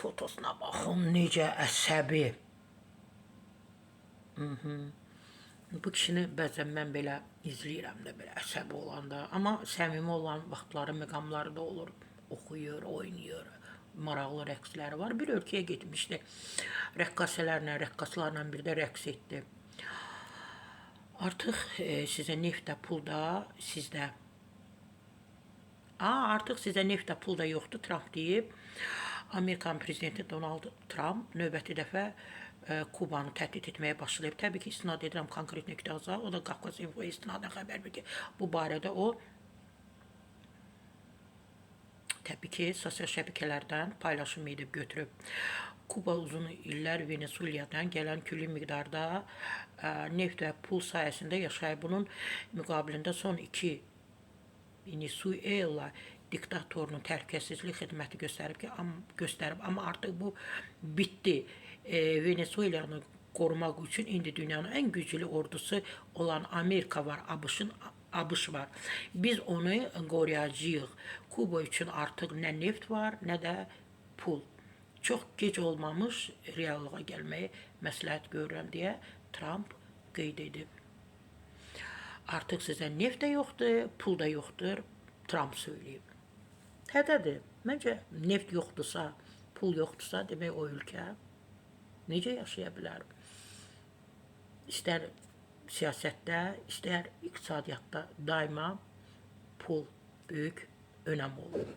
Fotosuna baxın, necə əsəbi. Bu kişini bəzən mən belə izləyirəm də belə əsəbi olanda, amma səmimi olan vaxtları, məqamları da olur. Oxuyur, oynayır, maraqlı rəqsləri var. Bir ölkəyə getmişdi. Rəqqasələrlə, rəqqaslarla bir də rəqs etdi. Artıq sizə neft də, pul da sizdə. Artıq sizə neft də, pul da yoxdur, Tramp deyib. Amerikan prezidenti Donald Trump növbəti dəfə Kubanı təhdid etməyə başlayıb. Təbii ki, istinad edirəm konkret nöqtə. O da Qafqaz Info istinadən xəbər verir ki, bu barədə o təbii ki, sosial şəbəkələrdən paylaşım edib götürüb. Kuba uzun illər Venezueladan gələn külli miqdarda neft və pul sayəsində yaşayıb. Bunun müqabilində son iki Venezuela diktatorunun təhlükəsizlik xidməti göstərib ki, göstərib, amma artıq bu bitdi. Venezuelanı qorumaq üçün indi dünyanın ən güclü ordusu olan Amerika var, ABŞ var. Biz onu qoruyacağıq. Kuba üçün artıq nə neft var, nə də pul. Çox gec olmamış reallığa gəlməyi məsləhət görürəm deyə Trump qeyd edib. Artıq sizə neft də yoxdur, pul da yoxdur, Trump söyləyib. Hədədir. Məncə neft yoxdursa, pul yoxdursa, demək o ölkə necə yaşaya bilər? İstər siyasətdə, istər iqtisadiyyatda daima pul böyük önəm olur.